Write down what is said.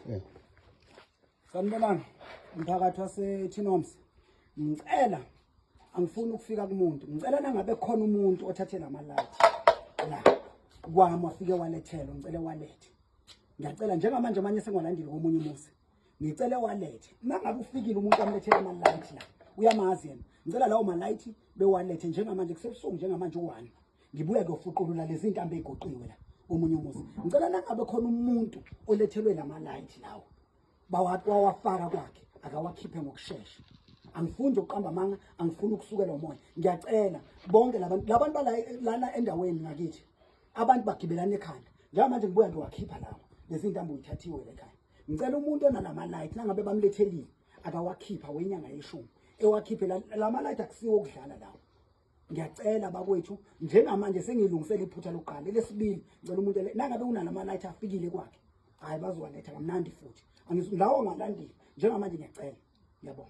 Yeah. Sanibonani umphakathi waseThinoms. Ngicela angifuni ukufika kumuntu. Ngicela nangabe khona umuntu othathe lamalathi la kwami wafike walethelwa, ngicela walethe. Ngiyacela njengamanje amanye sengiwalandile komunye umuzi. Ngicela walethe. Mangabe ufikile umuntu amlethele amalathi la. Uyamazi yena. Ngicela lawo malayithi bewalethe njengamanje kusebusuku njengamanje u1. Ngibuya kuyofuqulula lezi ntambo ezigoqiwe la komunye umuzi. Ngicela nangabe khona umuntu olethelwe lamalayithi lawo. Bawafaka kwakhe akawakhiphe ngokushesha. Angifuni nje ukuqamba amanga, angifuni ukusukela umoya. Ngiyacela bonke labantu bala lana endaweni ngakithi. Abantu bagibelana ekhanda. Njengamanje ngibuya ngiwakhipha lawo. Lezi ntambo uyithathiwe le ekhaya. Ngicela umuntu onalama light nangabe bamlethelile akawakhipha wenyanga yeshumi. Ewakhiphe lama light akusiwo ukudlala lawo. Ngiyacela bakwethu njengamanje sengilungisela iphutha lokuqala elesibili ngicela umuntu nangabe unalama light afikile kwakhe hayi bazowaletha kamnandi futhi angilawo ngalandile njengamanje ngiyacela ngiyabonga.